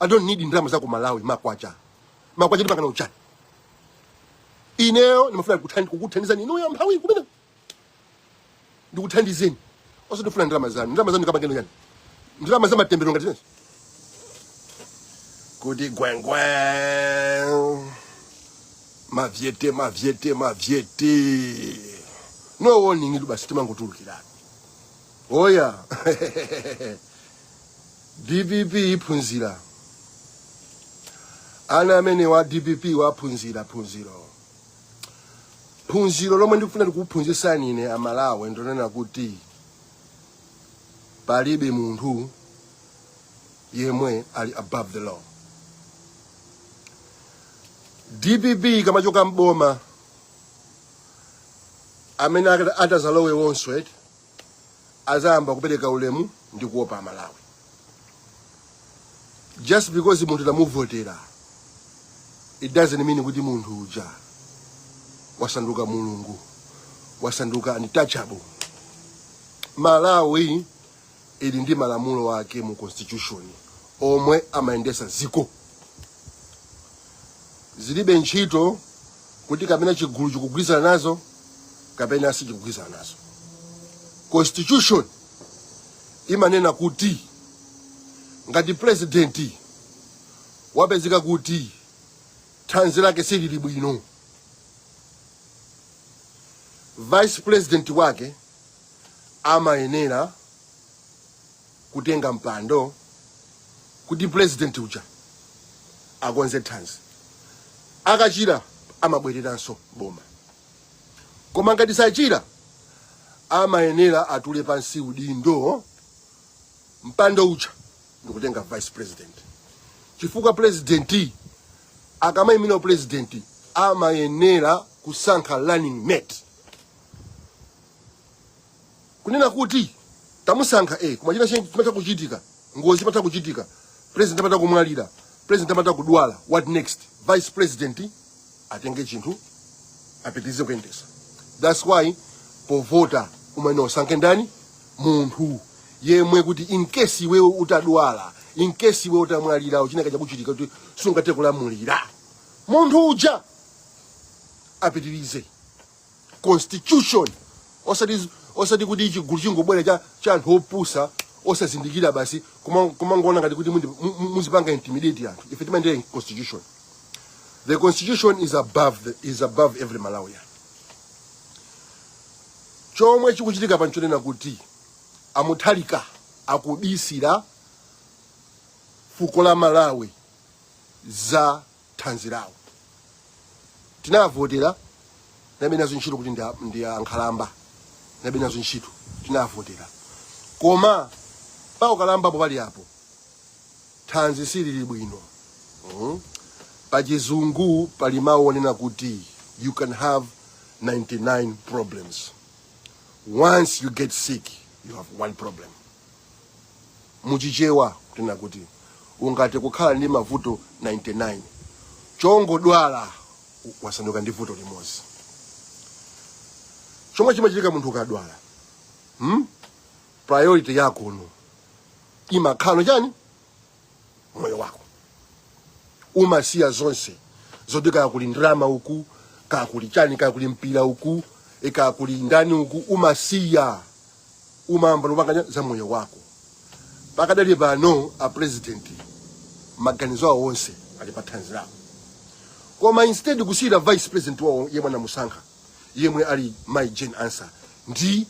I don't need ndalama za ku Malawi, makwacha. Makwacha ndipanga nawo chani? Ineyo ndimafuna kukuthandizani inuyo amphawi kumene. Ndikuthandizeni. Osati ndifuna ndalama zanu. Ndalama zanu ndikapange chani? Ndalama za matembero ngati zimenezo. Kuti gwengwe. Mavyete, mavyete, mavyete. No warning itu basi timangotulukirana. Oya. DPP iphunzira. Ana amene wa DPP waphunzira phunziro. Phunziro lomwe ndikufuna ndikuphunzitsani ine Amalawi ndonena kuti palibe munthu yemwe ali above the law. DPP ikamachoka mboma, amene atazalowe wonso eti azayamba kupereka ulemu ndi kuopa Amalawi. Just because munthu tamuvotera, it doesn't mean kuti munthu uja wasanduka mulungu, wasanduka untouchable. Malawi ili ndi malamulo ake mu constitution omwe amayendesa ziko. Zilibe ntchito kuti kapena chigulu chikugwirizana nazo kapena sichikugwirizana nazo. Constitution imanena kuti ngati president wapezeka kuti thanzi lake silili bwino, vice president wake amayenera kutenga mpando kuti president uja akonze thanzi. Akachira amabwereranso boma, koma ngati sachira amayenera atule pansi udindo, mpando uja ndikutenga vice president, chifukwa president akamayimira president amayenera kusankha running mate. Kunena kuti tamusankha koma china chimatha kuchitika, ngozi imatha kuchitika, president amatha kumwalira, president amatha kudwala, what next? Vice president atenge chinthu apitirize kuyendesa. That's why povota umayenera usankhe ndani? Munthu yemwe kuti in case iwewe utadwala, in case iwewe utamwalira, china chakuchitika kuti sungathe kulamulira, munthu uja apitirize. Constitution, osati kuti chigulu chingobwera cha anthu opusa osazindikira basi kumangoona ngati kuti muzipanga intimidate anthu. Ife timayendera constitution. The constitution is above every Malawian. Chomwe chikuchitika pano chonena kuti a Mutharika akubisira fuko la Malawi za thanzi lawo. Tinavotera, nabe nazo ntchito kuti ndi ankhalamba, nabe nazo ntchito, tinavotera, koma pa ukalambapo pali apo thanzi silili bwino. Pachizungu pali mawu onena kuti you can have 99 problems, once you get sick you have one problem. Muchichewa kunena kuti ungathe kukhala ndi mavuto 99, chongodwala wasanduka ndi vuto limodzi. Chomwe chimachitika munthu ukadwala, Priority yako no imakhala chani? Moyo wako. Umasiya zonse zoti kaya kuli ndrama uku, kaya kuli chani, kaya kuli mpira uku, kaya kuli ndani uku, umasiya, umayamba kupanga za moyo wako. Pakadali pano a president maganizo awo onse ali pa thanzi lawo, koma instead kusiyira vice president wawo yemwe anamusankha, yemwe ali Mai Jane Ansah ndi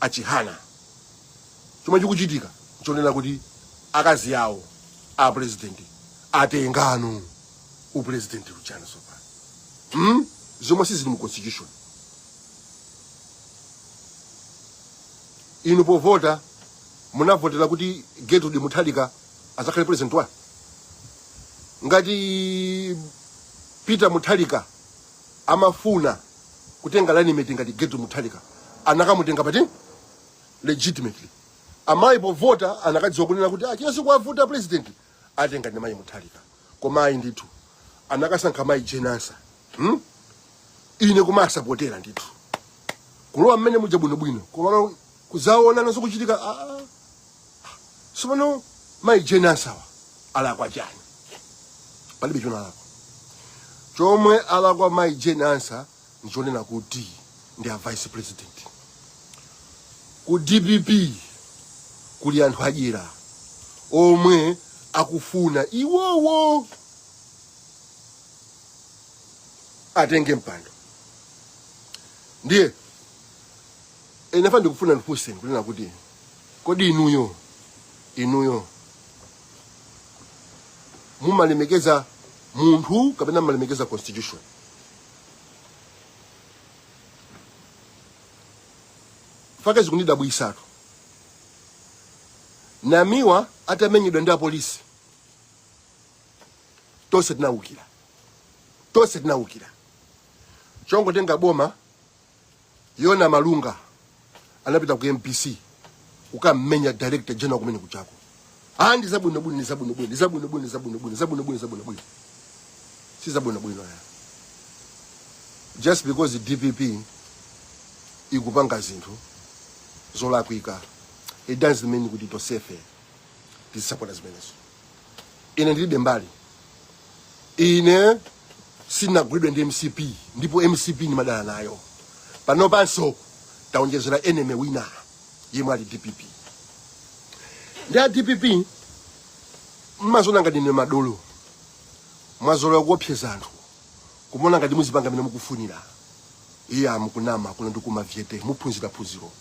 a Chihana, chomwe chikuchitika nchonena kuti akazi awo a president atengano upresident uchana sopano, Zomwe sizili mu constitution. Inu povota munavotera kuti Gertrude Mutharika azakhale president wanu? Ngati Peter Mutharika amafuna kutenga running mate ngati Gertrude Mutharika, anakamutenga pati? Legitimately. Amayi povota anakadziwa kunena kuti achina kuwavuta president atenga ndi Mayi Mutharika, koma ayi ndithu, anakasankha Mayi Jane Ansah, Ine kumasapotera ndithu kulowa mmene muja bwinobwino, koma kuzaona nazo kuchitika, sopano Mayi Jane Ansah wa alakwa chani? Palibe chomwe alakwa. Chomwe alakwa mayi Jane Ansah nchonena kuti ndi a vice president. Ku DPP kuli anthu adyera omwe akufuna iwowo atenge mpando. Ndiye ine fa ndikufuna ndifunseni kunena kuti kodi inuyo mumalemekeza munthu kapena mumalemekeza constitution? Fake zikundidabwisatu. Namiwa atamenyedwa ndi apolisi, tonse tinawukira, tonse tinawukira. Chongotenga boma, Yona Malunga anapita ku MBC kukammenya director general kumene kuchako. Ah, ndi zabwinobwino, ndi zabwinobwino, ndi zabwinobwino, ndi zabwinobwino, zabwinobwino, zabwinobwino. Si zabwinobwino ya. Just because DPP ikupanga zinthu zolakwika, it doesn't mean kuti tonsefe tizisapota zimenezo. Ine ndilibe mbali. Ine sinagulidwe ndi MCP, ndipo MCP ndimadana nayo. Panopanso taonjezera enemy wina yemwe ali DPP. Ndi a DPP mmaziona ngati ndinu madolo, mwazolowa kuopseza anthu, kumaona ngati muzipanga mene mukufunira. Iya, mukunama. Kuno ndikumavyete muphunzira phunziro,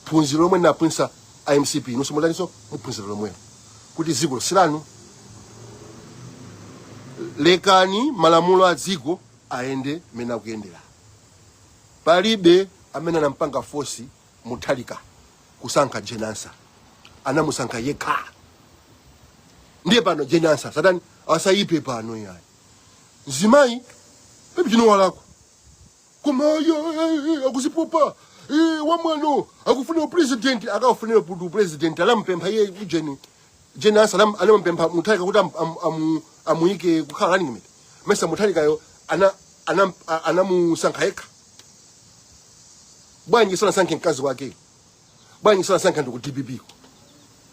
phunziro lomwe naphunzitsa a MCP, inunso mutaninso muphunzira lomwelo kuti dziko silanu. Lekani malamulo a dziko ayende mene akuyendera. Palibe amene anampanga force Mutharika kusankha Jane Ansah, anamusankha yekha. Ndiye pano Jane Ansah satani asaipe pano yayi. Mzimayi pepi chino walakwa, koma akuzipopa wamwano, akufuna upresident, akafunira kuti upresident. Anampempha iye ujeni Jane Ansah, anampempha Mutharika kuti amuyike kukhala running mate. Mesa Mutharikayo anamusankha yekha? Bwanji sanasankhe mkazi wake? Bwanji sanasankhe anthu ku DPP ko?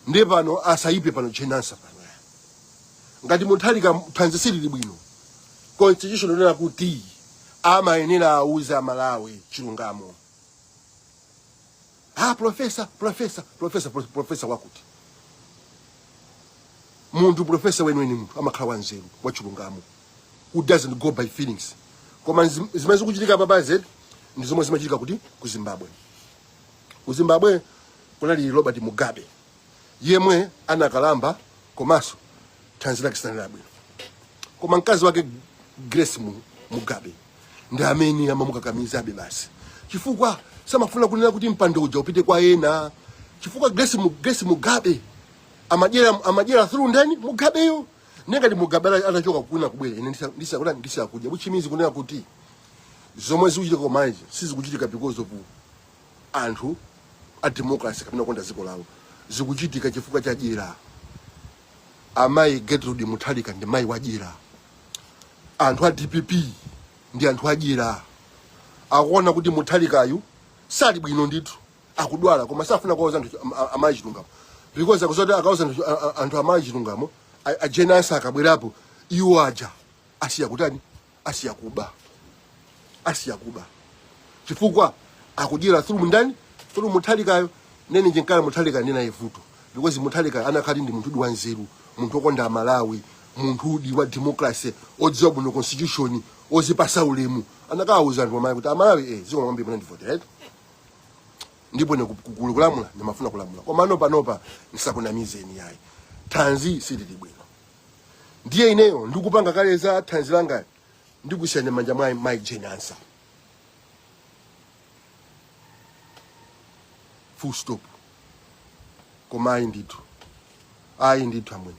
Ndiye pano asaipe pano Jane Ansah pano. Ngati Mutharika thanzi silili bwino, constitution inena kuti amayenera auze Amalawi chilungamo. Ah, professor, professor, professor, professor wakuti munthu professor weniweni, munthu amakhala wanzeru, wachilungamo, who doesn't go by feelings. Koma zimene zikuchitika apa zedi ndi zomwe zimachitika kuti ku Zimbabwe. Ku Zimbabwe kunali Robert Mugabe yemwe anakalamba komanso thanzi lake silinali bwino, koma mkazi wake Grace Mugabe ndi amene amamukakamizabe basi, chifukwa samafuna kunena kuti mpando uja upite kwa ena, chifukwa Grace Mugabe amadyera through ndani? Mugabeyo. Nengati Mugabe atachoka, kuna kubwera ine ndisa ndisakudya, which means kunena kuti zomwe zikuchitika komaji sizikuchitika because of anthu a democracy kapena kukonda dziko lawo, zikuchitika chifukwa cha dyera. Amayi Gertrude Mutharika ndi mayi wadyera. Anthu a DPP ndi anthu adyera, akuona kuti Mutharikayu sali bwino ndithu, akudwala, koma safuna kuwauza anthu amayi chilungamo because akuzoti akauza anthu amayi chilungamo, a Jane Ansah akabwerapo, iwo aja asiya kutani? Asiya kuba, asiya kuba, chifukwa akudyera through ndani? Through Mutharikayo. Nene njenkala Mutharika ndinaye vuto because Mutharika anakhali ndi munthu wanzeru, munthu wokonda Malawi, munthu udi wa democracy, odziwa bwino constitution, ozipasa ulemu. Anakawuza anthu Amalawi kuti, "Amalawi, ziko mwambi munandivotera, right? Ndipo ine kulamula ndimafuna kulamula, koma ano panopa ndisakunamizeni yayi, thanzi silili bwino. Ndiye ineyo ndikupanga kale za thanzi langa, ndikusiyani manja mwa mayi Jane Ansah." Full stop. Koma ayi ndithu, ayi ndithu amwene,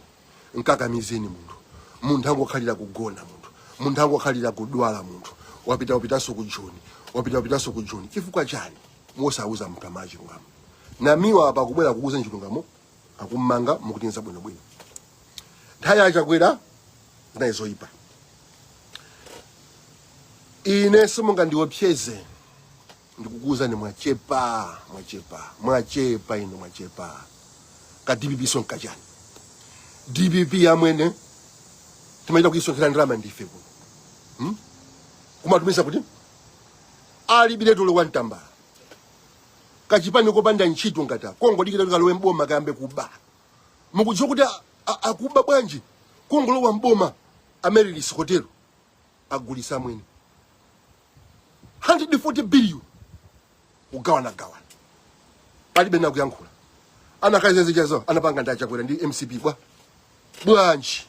nkakamizeni munthu, munthu angokhalira kugona, munthu angokhalira kudwala, munthu wapita wapitanso ku Joni, wapita wapitanso ku Joni, chifukwa chani mosauza munthu amayi chilungamo? Namiwa apa akubwera kukuuza chilungamo, akummanga, mukuti nzabwinobwino. Nthawi yachakwera zinali zoyipa. Ine simungandiopseze, ndikukuwuzani. Mwachepa, mwachepa, mwachepa ino, mwachepa. Ka DPP so nkachani? DPP amwene timaita kuisonkhera ndalama ndife kuno, Kumatumiza kuti alibire tolo kwa mtambala kachipani kopanda ntchito ngati kongodikira kuti kalowe mboma kayambe kuba. Mukudziwa kuti akuba bwanji? Kungolowa mboma, Amaryllis Hotel agulisa mwene 140 billion kugawanagawana, palibe nakuyankhula. Anakazezechazo anapanga ndi aChakwera ndi MCP. Bwa bwanji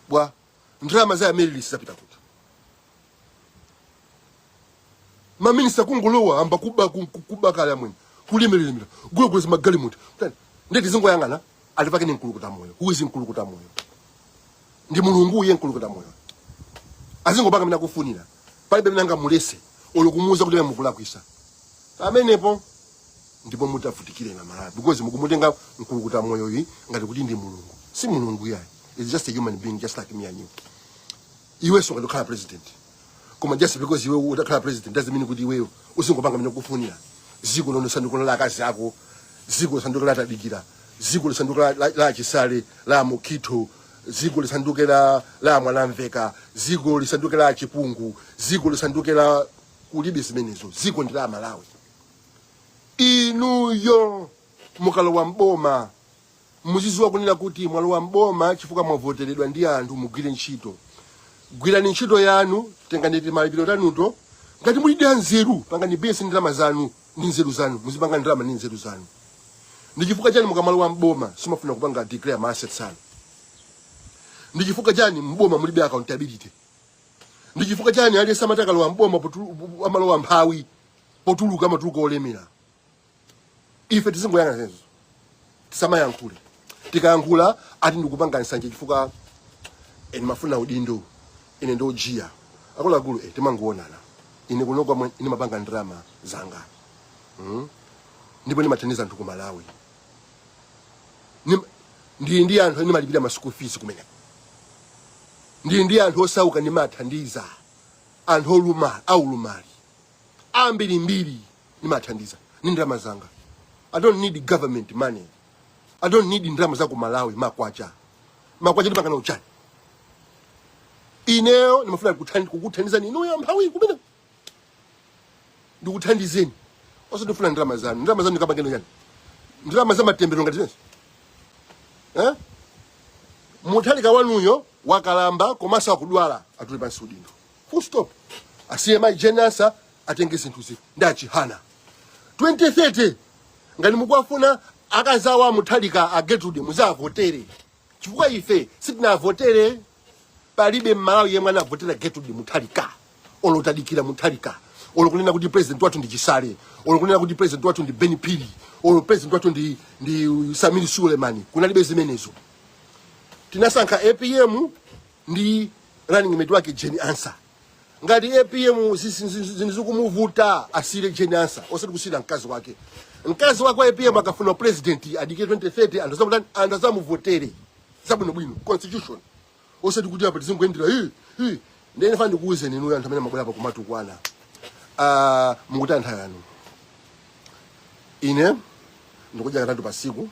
bwa ndalama za Amaryllis zapita kuti? Maminista kungolowa amba kuba, kuba kale amwene, kulemerelemera, gulagula zimagalimuti. Ndeti zingoyang'ana alipake ni Mkulukuta Moyo. Who is Mkulukuta Moyo? Ndi Mulungu uye Mkulukuta Moyo azingopanga mene akufunira, palibe mene angamulese olo kumuuza kuti mukulakwisa. Pamenepo ndipo mutavutikire na Malawi because mukumutenga Mkulukuta Moyo iyi ngati kuti ndi Mulungu. Si Mulungu yayi, is just a human being just like me and you. Iwenso ngati ukhala president, koma just because iwe utakhala president doesn't mean kuti iweyo usingopanga mene kufunira. Ziko lono sanduka la akazi ako, ziko lisanduke la Tadikira, ziko lisanduke la Chisale, la Mukito, ziko lisanduke la Mwanamveka, ziko lisanduke la Chipungu, ziko lisanduke la kulibe zimenezo. Ziko ndi la Malawi. Inuyo mukalowa mboma muziziwa kunena kuti mwalowa mboma chifukwa mwavoteredwa ndi anthu. Mugwire ntchito, gwirani ntchito yanu, tengani malipiro tanuto. Ngati muli ndi anzeru, pangani business ndi ndalama zanu ndi nzeru zanu, muzipanga ndalama ndi nzeru zanu. Ndi chifukwa chani mukamalowa mboma simafuna kupanga declare ma assets anu? Ndi chifukwa chani mboma mulibe accountability? Ndi chifukwa chani aliyense amati akalowa mboma amalowa mphawi, potuluka amatuluka olemera? Ife tizingoyang'ana zimenezo, tisamayankhule. Tikayankhula ati ndikupanga nsanje chifukwa ine mafuna udindo, ine ndojiya. Akuluakulu, timangoonana. Ine kuno kwamwe ine mapanga ndalama zanga, Ndipo ndimathandiza anthu ku Malawi. Ndili ndi anthu ndimalipira ma school fees kumeneko, ndili ndi anthu osauka ndimathandiza, anthu olumala, aulumali ambirimbiri ndimathandiza ndi ndalama zanga. I don't need government money, I don't need ndalama za ku Malawi. Makwacha, makwacha ndipangana uchani? Ineyo ndimafuna kukuthandizani inuyo amphawi kumene, ndikuthandizeni, osati ndalama zanu. Ndalama zanu ndikapangeno chani? Ndalama za matembero ngati zimenezo, eh? Mutharika wanuyo wakalamba komanso akudwala, atule pansi udindo, full stop. Asiye mai Jane Ansah atenge zinthuzi ndi aChihana. 2030 ngati mukuwafuna akazawa Mutharika, a Gertrude, muzavotere, chifukwa ife sitinavotere. Palibe Mmalawi yemwe anavotera Gertrude Mutharika olo Tadikira Mutharika olo kunena kuti president wathu ndi Chisale olo kunena kuti president wathu ndi Ben Phiri olo president wathu ndi Samir Suleiman. Kunalibe zimenezo. Tinasankha APM ndi running mate wake Jane Ansah. Ngati APM zinthu zikumuvuta, asire Jane Ansah, osati kusira mkazi wake. Mkazi wake wa APM akafuna president adikire 2030, anthu azamutani? Anthu azamuvotere zabwinobwino, constitution, osati kuti apa tizingoyendera hi hi. Ndene fana ndikuwuzeni inuyo anthu amene mabwera apa kumatukwana, mukuti anthu ayanu. Ine ndikudya katatu pasiku,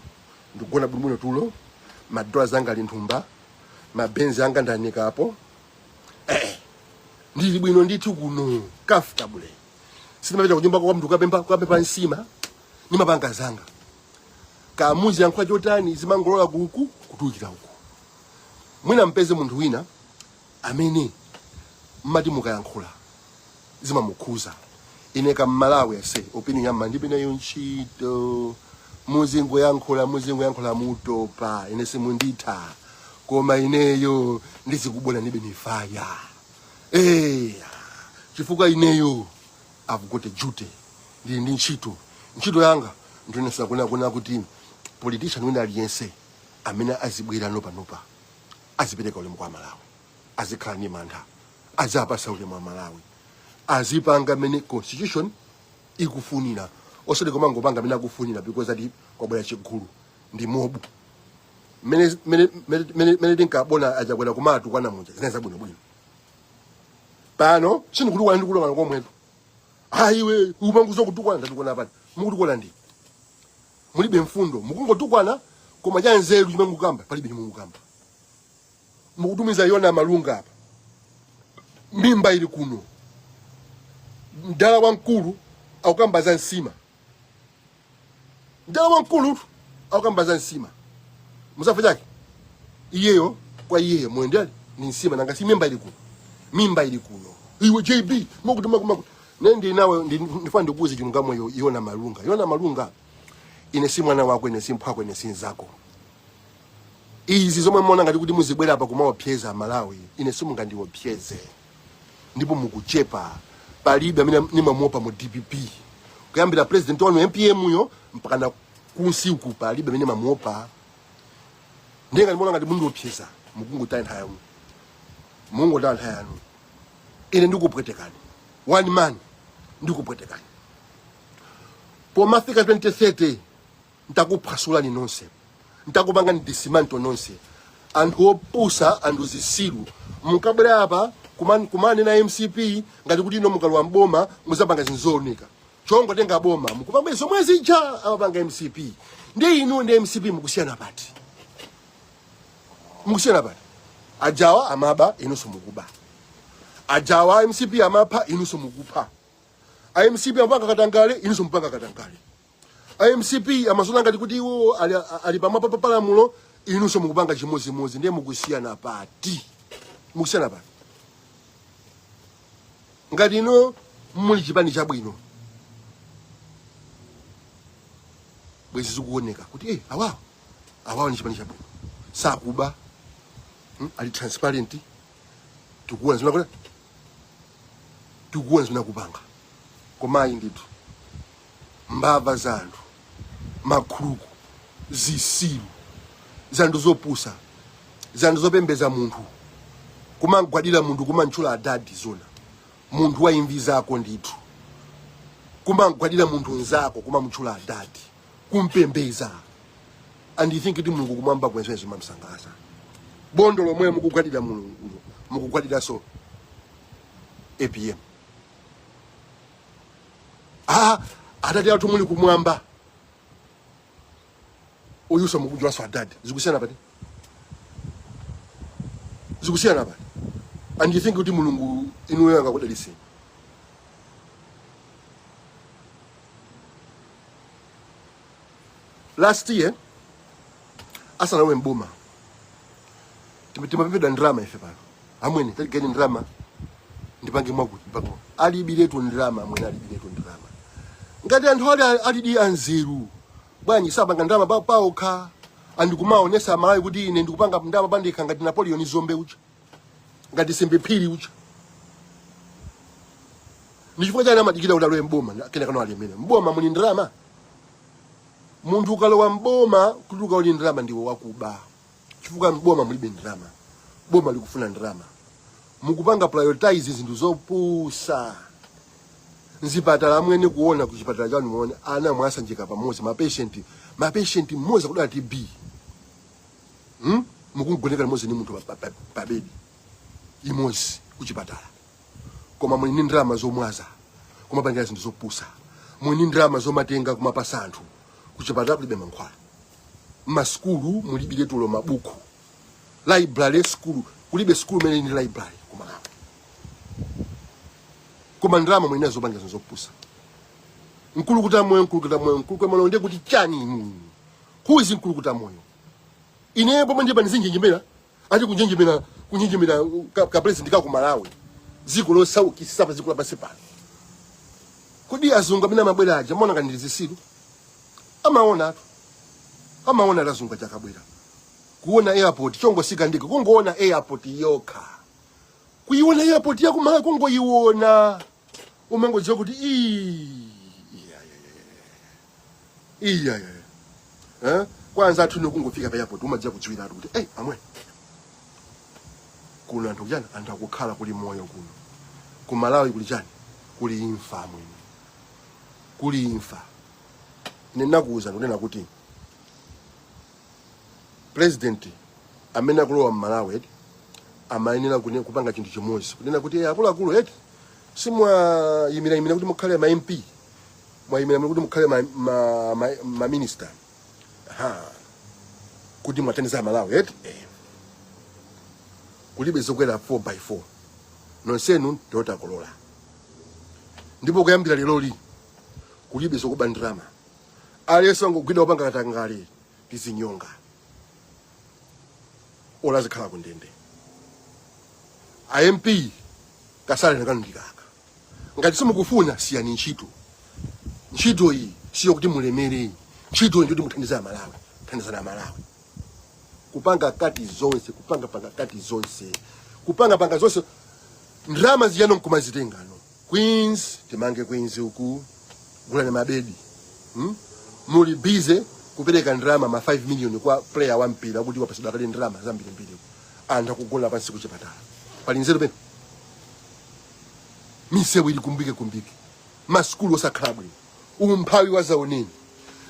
ndikugona bwinobwino tulo, madola zanga ali nthumba, mabenzi anga ndanikapo, ndili bwino ndithu kuno, comfortable. Sindimapita kunyumba kwa mndu kukapempha nsima, nimapanga zanga. Kamuzi yankhula chotani, zimangolola kuku kutulukira uku. Mwina mpeze munthu wina amene mmati mukayankhula zimamukhuza. Ine kammalawi ase opinion yamma ndibe nayo ntchito. Muzingoyankhula, muzingoyankhula, mutopa. Ine simunditha, koma ineyo ndizikubona nibe ni fire, chifukwa ineyo I've got a duty, ndili ndi ntchito. Ntchito yanga ndionesa kuona kuti politician wina aliyense amene azibwera nopanopa azipereka ulemu kwa Malawi, azikhala ndi mantha, azapasa ulemu wa Malawi, azipanga mene constitution ikufunira, osati komangopanga mene akufunira because ati kwabwera chigulu ndi mob. Mene tinkabona aChakwera kumatu kwana muja zinali zabwinobwino. Pano sindikutukwana, ndikutukwana komwetu. Ayiwe upanguza kutukwana, ndatukwana pano, mukutukwana ndi mulibe mfundo, mukungotukwana, koma cha nzeru chimene mukukamba palibe chimene mukukamba. Mukutumiza Yona Malunga apa, mimba ili kuno, mdala wamkulu akukamba za nsima, mdala wamkulu akukamba za nsima. Musafa chake iyeyo, kwa iyeyo mwendele ni nsima, nanga si mimba ili kuno, mimba ili kuno. Iwe JB, makuti makuti makuti nendi nawe ndifuna ndikuuze chilungamo. Yona Malunga, Yona Malunga, ine si mwana wako, ine si mphwako, ine si nzako. Izi zomwe muona ngati kuti muzibwera apa kumaopseza Malawi, ine simungandiopseze, ndipo mukuchepa. Palibe amene nimamuopa mu DPP, kuyambira president wanu MPM yo mpaka na kunsi uku, palibe amene mamuopa. Ndiye ngati muona ngati mundiopseza, mukungotaya nthawi yanu, mungotaya nthawi yanu. Ine ndikupwetekani, one man ndikupwetekani. Pomafika 2030 ntakuphwasulani nonse, ntakupangani dismantle nonse, anthu opusa, anthu zisilu. Munkabwera apa kumanena MCP ngati kuti ino mukalowa mboma muzapanga zinthu zooneka. Chongotenga boma mukupanga zomwe zija amapanga MCP. Ndi inu ndi MCP mukusiyana pati? Mukusiyana pati? Ajawa amaba, inunso mukuba. Ajawa MCP amapha, inunso mukupha. A MCP amapanga katangale, inunso mupanga katangale. A MCP amasona ngati kuti iwo ali pamwamba pa palamulo, inunso mukupanga chimodzimodzi. Ndiye mukusiyana pati? Mukusiyana pati? Ngati ino muli chipani chabwino, bwezi zikuoneka kuti awawo awawo ni chipani chabwino, sakuba, Ali transparent, tikuona zimene tikuona zimene akupanga. Koma ayi ndithu, mbava za anthu, makhuluku, zisilu, zanthu zopusa, zanthu zopembeza munthu, kumagwadira munthu, kumantchula adadi zona, munthu wa imvi zako ndithu, kumagwadira munthu nzako, kumamutchula adadi, kumpembeza, and you think kuti Mulungu kumwamba kwenzwe zimamsangalatsa? Bondo lomwe mukugwadira Mulungu, mukugwadiranso APM. Ah, atate athu muli kumwamba, uyuso mukujwaso adadi. Zikusiyana pati? Zikusiyana pati? And you think kuti Mulungu inuyo angakudaliseni? Last year asanalowe mboma, timapemphedwa ndrama ife pano, amwene tatigani ndrama ndipange mwakuti ndipange mwakuti. Alibiretu ndrama amwene, alibiretu ndrama. Ngati anthu ali alidi anzeru, bwanji sapanga ndrama paokha andikumaonesa Amalawi kuti ine ndikupanga ndrama pandekha, ngati Napoleon Zombe uja, ngati Sembe Phiri uja? Ndi chifukwa chani amadikira kuti alowe mboma kenakano alemera? Mboma muli ndrama? Munthu ukalowa mboma kuti ukaone ndrama, ndiwe wakuba, chifukwa mboma mulibe ndrama. Boma likufuna ndrama. Mukupanga prioritize zinthu zopusa. Mzipatala amwene, kuona kuchipatala chanu muone ana mwasanjika pamodzi, mapatient mmodzi akudwala TB, Mukungoneka limodzi ndi munthu pa bedi imodzi kuchipatala, koma muli ndi ndalama zomwaza kumapangira zinthu zopusa, muli ndi ndalama zomatenga kumapasa anthu. Kuchipatala kulibe mankhwala, mmasukulu mulibe tulo mabuku, library school kulibe, school imene ndi library kumalawi, koma ndalama muli nazo zopangira zinthu zopusa. Mkulukuta moyo, mkulukuta moyo, mkulukuta moyo, ndiye kuti chani inu? Who is mkulukuta moyo? Ine pomwe ndiye panizinjenjemera ati kunjenjemera, kunjenjemera ka president ka ku Malawi, dziko losaukitsitsa pa dziko lapansi pano. Kodi azungu amene amabwera aja amaona ngati ndi zisilu? Amaona atu, amaona ati. Azungu aja akabwera kuona airport, chongosika ndege, kungoona airport yokha, kuiona airport ya ku Malawi, kungoiona umangodziwa kuti iya iya iya, eh? Kwanza athu ino kungofika pa airport umadziwa kudziwiratu kuti hey, amwe kuno anthu kuchani, anthu akukhala, kuli moyo kuno. Ku Malawi kuli chani? Kuli imfa amwene, kuli imfa. Ine ndinakuwuza ndikunena kuti president amene akulowa mmalawi eti amayenera kupanga chinthu chimodzi, kunena kuti, "Eh, akuluakulu eti simwayimirayimira kuti mukhale ma MP, mwayimira kuti mukhale ma minister, ha, kuti mwathandiza Malawi eti eh. Kulibe zokwera 4 by 4. Nonsenu Toyota Corolla. Ndipo kuyambira leroli kulibe zokuba ndalama. Aliyense wangogwidwa kupanga katangale tizinyonga, olo azikhala kundende. A MP kasale nakanu ndikaka. Ngati simukufuna, siyani ntchito. Ntchito iyi siyo kuti mulemere, ntchito iyi ndikuti muthandize Amalawi. Thandizana Amalawi. Kupanga cut zonse, kupanga panga cut zonse, kupanga panga zonse, ndalama zijano nkumazitengano. Queens, timange Queens uku, gulani mabedi, Muli busy kupereka ndalama ma 5 million kwa player wa mpira kuti wapasidwa kale ndalama zambirimbiri, anthu akugona pansi kuchipatala. Pali nzeru pene? Misewu ili kumbike kumbike, masukulu osakhala bwino, umphawi wa zaoneni,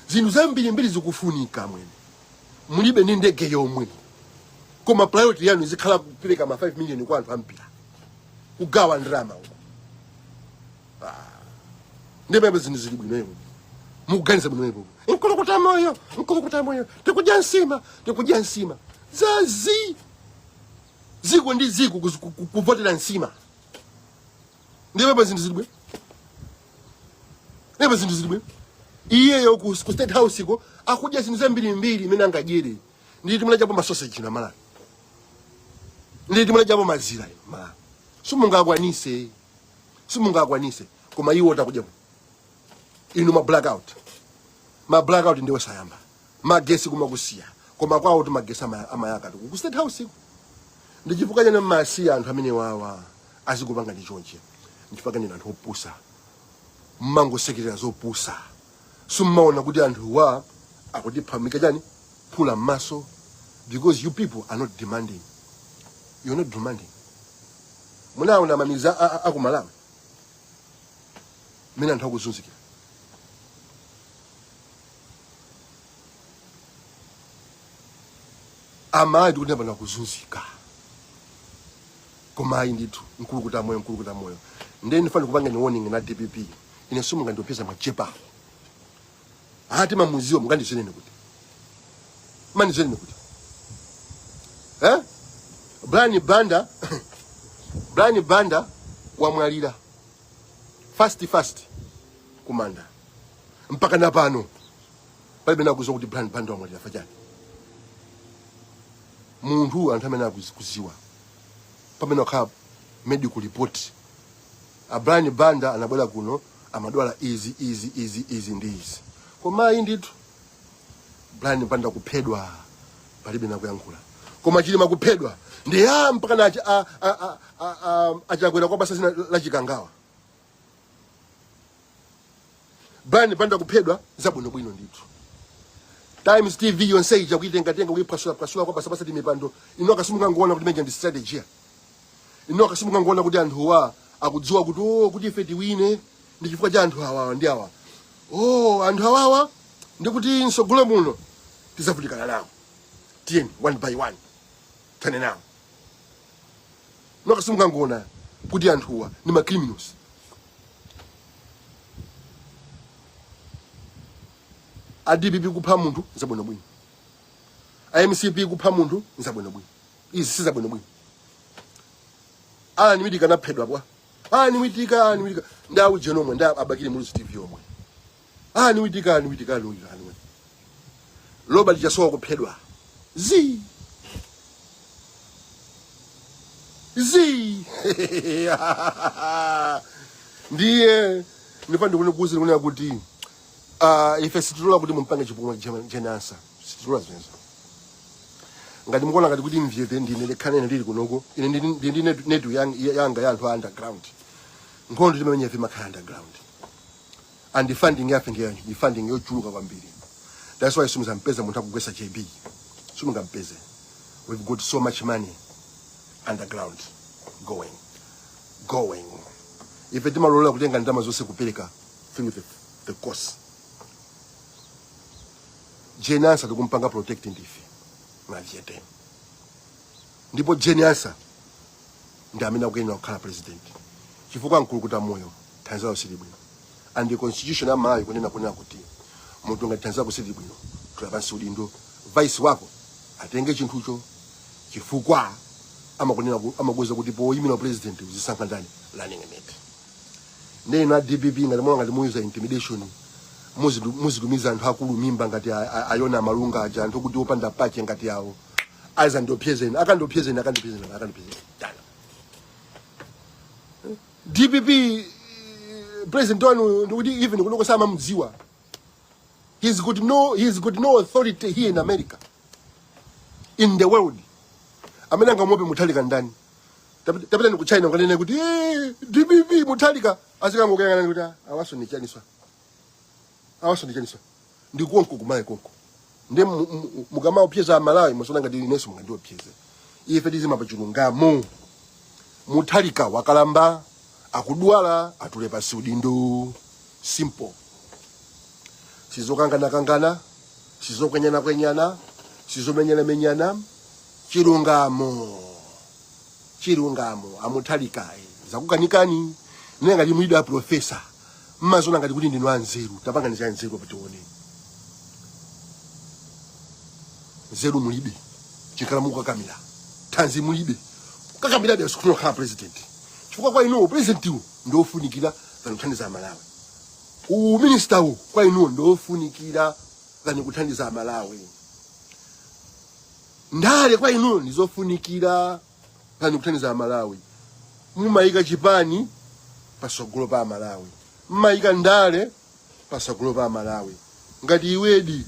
zinthu zambirimbiri zikufunika. Mwene mulibe ndi ndege yomwe, koma priority yanu izikhala kupereka ma 5 million kwa anthu ampira, kugawa ndalama uko. Ndipo zinthu zili bwino iwo mukuganiza bwino ipo. Nkulukuta moyo, nkulukuta moyo, tikudya nsima, tikudya nsima zazi ziko ndi ziko kuvotera nsima. Ndipo zinthu zili bwino, ndipo zinthu zili bwino. Iyeyo ku State House iko akudya zinthu zambirimbiri imene angadyere. Nditi munadyapo masoseji na Malawi? Nditi munadyapo mazira ino Malawi? Simungakwanise, simungakwanise. Koma iwo takudya bwino. Inu ma blackout, ma blackout ndiwo sayamba, magesi kumakusiya, koma kwawo kuti magesi amayaka ku State House iko. Ndi chifukwa chani mmasiya anthu amene wawa azikupanga ndi chonchi? Nchifukwa chani anthu opusa mmangosekerera zopusa? Simmaona kuti anthuwa akutiphamika chani phula m'maso? Because you people are not demanding, you're not demanding. Munaona mamiza aku Malawi mmene anthu akuzunzikira. Amayi tikuti pano akuzunzika, koma ayi ndithu, nkulukuta moyo, nkulukuta moyo. Ndiye ndifuna kupanga ni warning na DPP. Ine simungandiopseza, mwachepa ati mamuziwa. Mukandizwenene kuti mandizwenene kuti, eh? Brian Banda, Brian Banda wamwalira fast fast kumanda. Mpaka na pano palibe nakuziwa kuti Brian Banda wamwalira fachani. Munthu anthu amene akuziwa pamene wakhala medical report, a Brian Banda anabwera kuno amadwala izi, izi, izi, izi ndi izi. Koma ayi ndithu, Brian Banda kuphedwa palibe nakuyankhula, koma Chilima kuphedwa ndi ya mpaka na achakwera kwa basa zina la Chikangawa. Brian Banda kuphedwa zabwinobwino ndithu. Times TV yonse ija kuitengatenga, kuiphwasulaphwasula kwa basa basa timipando. Ino akasimukangoona kuti meja ndi strategy ya ino. Akasimukangoona kuti anthuwa akudziwa kuti, oh, kuti ife tiwine ndi chifukwa cha anthu awawa ndi awa. Oh, anthu awawa ndi kuti msogolo muno tizavutikana nawo, tiyeni one by one tane nawo. Ino akasimukangoona kuti anthuwa ndi ma criminals. A DPP kupha munthu zabwinobwino, a MCP kupha munthu zabwinobwino, izi si zabwinobwino. Alan Witika anaphedwa bwa? Alan Witika, Alan Witika ndi aujeni omwe ndi a Bakili Muluzi TV omwe. Alan Witika, Alan Witika, Alan Witika, Alan Witika. Robert Chasowa kuphedwa zi zi. Ndiye ndifa ndikukuuzani kunena kuti ife sitilola kuti mumpange chipongwe Jane Ansah. Sitilola zimenezo. Ngati mukuona ngati kuti mvyete ndine lekhane ndili kunoko, ine ndili ndi netu yanga ya anthu a underground. Nkhondo timamenya ife makhala underground, and the funding yafe ndi funding yochuluka kwambiri. That's why simuzampeza munthu akugwesa JB, simungampeze. We've got so much money underground going going. Ife timalola kutenga ndalama zonse kupereka through the course. Jane Ansah tikumpanga protect ndife mavyete, ndipo Jane Ansah ndi amene akuyenera kukhala president, chifukwa nkulukuta moyo thanzi lawo sili bwino, and the constitution ya Malawi kunena kuti munthu ngati thanzi lako sili bwino, tula pansi udindo, vice wako atenge chinthucho, chifukwa Amakunena amakuwuza kuti poyimira president uzisankha ndani? Running mate. Ndeno a DPP, ngati mwa ngati muyuza intimidation, muzitumiza anthu akulu mimba ngati ayona malunga aja, anthu kuti opanda pache ngati awo, azandiopyezeni, akandiopyezeni, akandiopyezeni, akandiopyezeni dana. DPP president wanu ndikuti even kunoko samamudziwa. He's got no authority here in America, in the world. Amene angamuope Mutharika ndani? Tapita ni ku China, ukanene kuti, "Eh, DPP Mutharika," azikangokuyang'ana kuti, "Ah, awaso ni chaniswa, awaso ni chaniswa?" Ndi konko kumayi konko. Ndi mukamaopyeza Amalawi, musaona ngati inenso mungandiopyeze. Ife tizima pa chilungamo. Mutharika wakalamba, akudwala, atule pasi udindo. Simple. Sizokangana-kangana, sizokwenyana-kwenyana, sizomenyana-menyana. Chilungamo, chilungamo. Amutharika, zakukanikani. Nene ngati mwida professor, mmazona ngati kuti ndinu anzeru. Tapangani za nzeru patione. Nzeru mulibe, chikhala mukukakamira. Thanzi mulibe, kukakamirabe sikufuna kukhala president, chifukwa kwa inuwo president iwo ndiofunikira than kuthandiza Amalawi. Uminista uwu kwa inuwo ndiofunikira than kuthandiza Amalawi. Ndale kwa inuwo ndizofunikira than kuthandiza Amalawi. Mumayika chipani pasogolo pa Amalawi, mmayika ndale pasogolo pa Amalawi. Ngati iwedi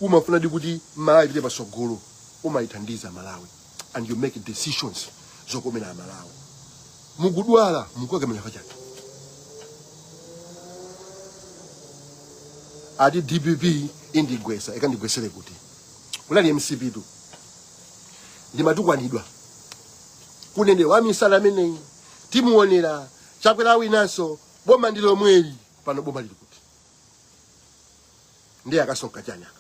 umafunadi kuti Malawi ipite pasogolo, umayithandiza Malawi and you make decisions zokomera Amalawi. Mukudwala, mukukakamira pachani? Ati DPP indigwesa, ikandigwesere kuti? Kunali MCP tu ndimatukwanidwa, kunene wamisala ameneyi, timuonera Chakwera winanso, boma ndi lomweli. Pano boma lili kuti? Ndiye akasonka chani aka?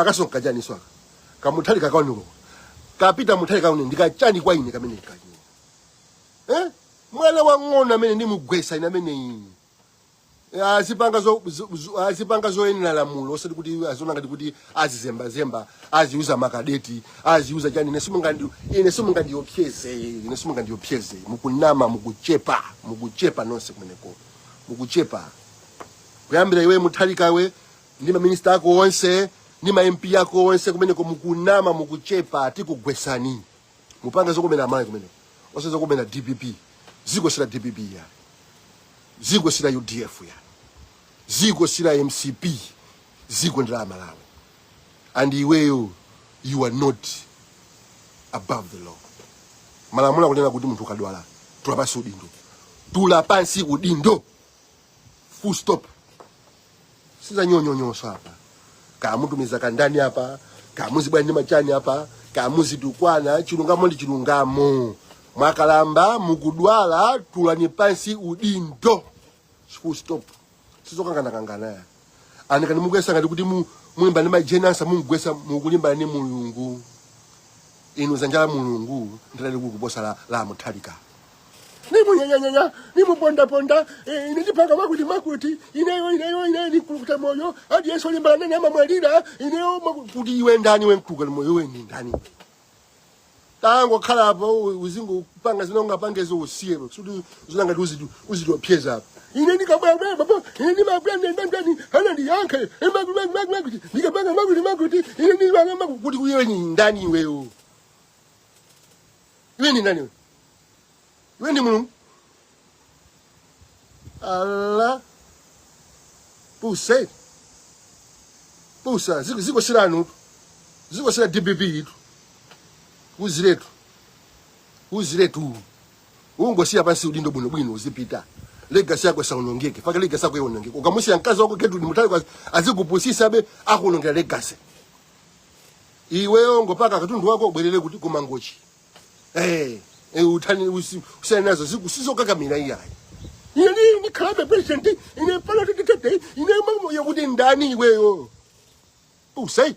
Akasonka chani so aka? Kamutharika kaoneko kapita Mutharika kaone ndikachani kwa ine kamene kachani, eh? Mwana wang'ono amene ndimugwesa ine ameneyi. Azipanga azipanga zoyenera lamulo, osati kuti azona ngati kuti azizembazemba, aziuza makadeti, aziuza chani. Ine simungandiopseze, ine simungandiopseze. Mukunama, mukuchepa, mukuchepa nonse kumeneko, mukuchepa. Kuyambira iwe Mutharika iwe ndi maminista ako onse ndi ma MP ako onse kumeneko, mukunama, mukuchepa. Tikugwesani. Mupange zokomera Amayi kumeneko, osati zokomera DPP. Ziko sila DPP ya, ziko sila UDF ya, ziko sila MCP, ziko ndi la Malawi. And iweyo, you are not above the law. Malamulo akunena kuti munthu ukadwala, tula pansi udindo, tula pansi udindo, full stop. Sizanyonyonyoso apa. Kamutumiza kandani apa, kamuzibwa ndi machani apa, kamuzitukwana. Chilungamo ndi chilungamo. Mwakalamba, mukudwala, tulani pansi udindo, full stop. Sizokangana-kangana ya. Anikani mugwesa ngati kuti mulimba ndi majenasa, mungwesa, mukulimbana ndi Mulungu. Inu dzanja la Mulungu ndilali kuposa la Mutharika. Nimunyanyanyanya, nimupondaponda, ine ndipanga makuti makuti, ineyo, ineyo, ineyo ndikulukuta moyo, aliyense olimbana nane amamwalira. Ineyo kuti iwe ndani? We mkulukuta moyo, iwe ndi ndani? Tangokhalapo, uzingopanga zina ungapangezo, usiye suti zinangati uzitiopyeza apa. Ine ndikabwera baba, ine ndimabwera ndani hana ndiyankhe ndikapanga makuti makuti, ine ndipanga makuti kuti. Iwe ni ndani iweyo? Iwe ni ndani iwe? Iwe ndi Mulungu? Ala puse pusa. Ziko, ziko silanu, ziko sila DPP itu. Uziletu, uziletu, ungosiya pansi udindo bwinobwino, uzipita. Legacy yako isaonongeke. Faka legacy yako ionongeke. Ukamusiya mkazi wako Gertrude Mutharika azikupusisa be, akuonongera legacy. Iweyo ngopaka katundu wako, ubwerere kuti kumangochi. Utani usiyane nazo, sizokakamira iyayi. Ine ndikhalabe president, ine pano titete, ine yakuti ndani iweyo? Usai.